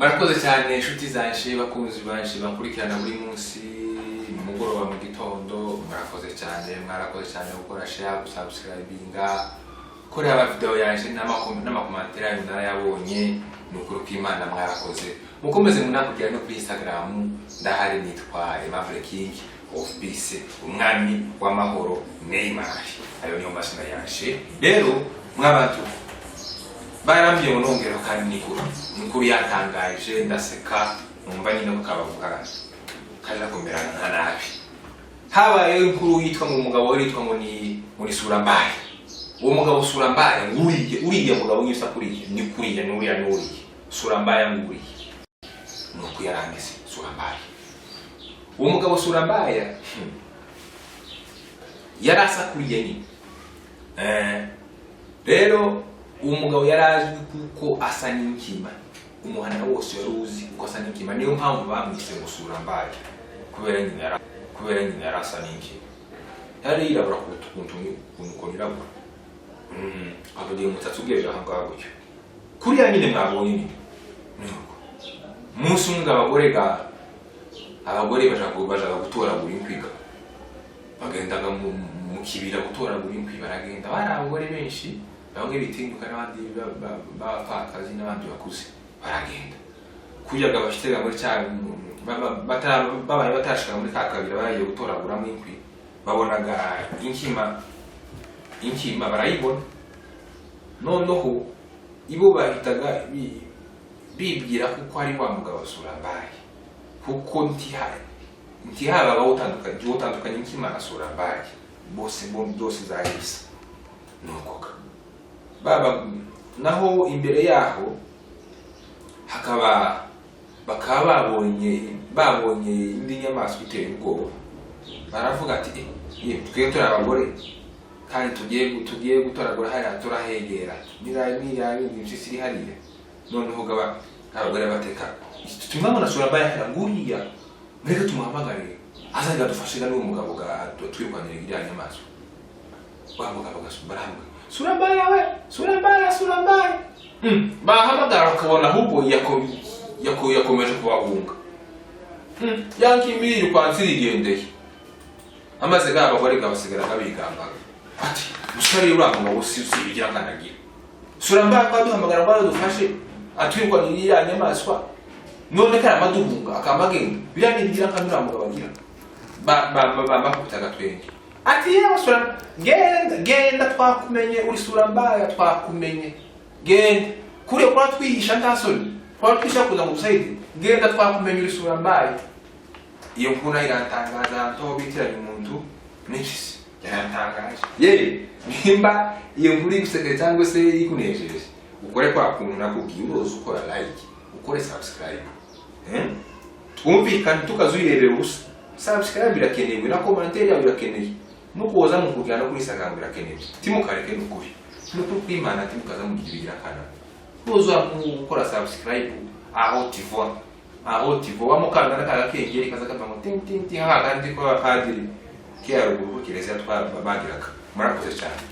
Murakoze cyane, inshuti zanje, bakunzi banje bankurikirana buri munsi, mu mugoroba, mu gitondo. Murakoze cyane, mwarakoze cyane gukora share, gusubscribinga, kureba video yanje n'ama commentaires yanyu narayabonye. Ni ukuri kw'Imana, mwarakoze. Mukomeze munakurikira no kuri Instagram, ndahari, nitwa Aimable King of Peace, umwami w'amahoro Neymar. Ayo niyo mazina yanje. Rero mwabantu, barambwiye ngo nongera kandi nikuru inkuru yatangaje, ndaseka, numva nyine ko kabavuga kaja kumera nka nabi. Habayeho inkuru yitwa ngo umugabo wari yitwa ngo ni Sura Mbaya. Uwo mugabo Sura Mbaya, nguriye uriya mugabo nyisa kuriya, ni kuriya, ni uriya, ni uriya Sura Mbaya nguriye, nuko yarameze Sura Mbaya. Uwo mugabo Sura Mbaya, yari asa kuriya nyine. Rero uwo mugabo yari azwi kuko asa n'inkima. Umuhanda wose wari uzi kuko asa n'inkima, niyo mpamvu bamwise ngo Sura Mbaya, kubera nyine yari asa n'inkima. Yari yirabura kuruta ukuntu ukuntu yirabura, akagira umusatsi ugejeje aha ngaha gutyo, kuriya nyine mwabonye nyine. Nuko umunsi umwe ngo abagore bajaga gutoragura inkwi, ga bagendaga mu kibira gutoragura inkwi. Baragenda, bari abagore benshi, bamwe bitinyuka n'abandi b'abapfakazi n'abandi bakuze. Baragenda kuyaga bashitega muri cya babaye batarashika muri ka kabira baragiye gutoraguramo inkwi, babonaga inkima. Inkima barayibona, noneho ibo bahitaga bibwira kuko ari wa mugabo Sura Mbaya, kuko ntihabaga utandukanye inkima na Sura Mbaya, bose byose zari bisa. Nuko ka baba naho imbere yaho hakaba bakaba babonye indi nyamaswa iteye ubwoba. Baravuga ati: "Eh, ye, twe turi abagore kandi tugiye gutoragura hariya, turahegera niriya bindi impyisi iri hariya." Noneho gaba abagore bateka tumwabona Sura Mbaya hariya, nguriya, mureke tumuhamagare azaga dufashe ga n'uwo mugabo ga twirukanire iriya nyamaswa. Wa mugabo barahamagara: "Sura Mbaya we, Sura Mbaya, Sura Mbaya!" Bahamagara bakabona ahubwo yakomeje kubahunga. Yankimiri kwansi irigendeye amaze ga abagore gabasigara kabigambaga ati: "Musore, uriya mugabo si ibigira nkanagira Sura Mbaya kwa duhamagara ngo adufashe atwirwanira iriya nyamaswa, none karamaduhunga akamagenda. Biriya ni ibigira nka uriya mugabo agira." Bakubita agatwenge ati: "Yewe Sura, genda, genda, twakumenye, uri Sura Mbaya, twakumenye, genda kuriya kuba twihisha, nta soni kuba twihisha kuza ngo dusayide, genda, twakumenye, uri Sura Mbaya." Iyo nkuru nayo iratangaza, ahantu aho bitiranya umuntu n'impyisi, yarantangaje. Ye, nimba iyo nkuru igusekaye cyangwa se ikunejeje, ukore kwa kuntu nakubwiye, uroza ukora like, ukore subscribe, eh? Twumvikane, tukazuyirebera ubusa. Subscribe irakenewe, na commentaire yawe irakeneye, no kuza mu kujyana kuri Instagram birakenewe. Timukareke, nukuri, nukuri kw'Imana, timukaza mugira ibigira kana uza gukora subscribe aho tivwa, aho tivwa wamukanda n'akagakengeri kaza kava ngo ting ting ting, hahandi ko abapadiri kera ruguru ku kiliziya bagiraga. Murakoze cyane.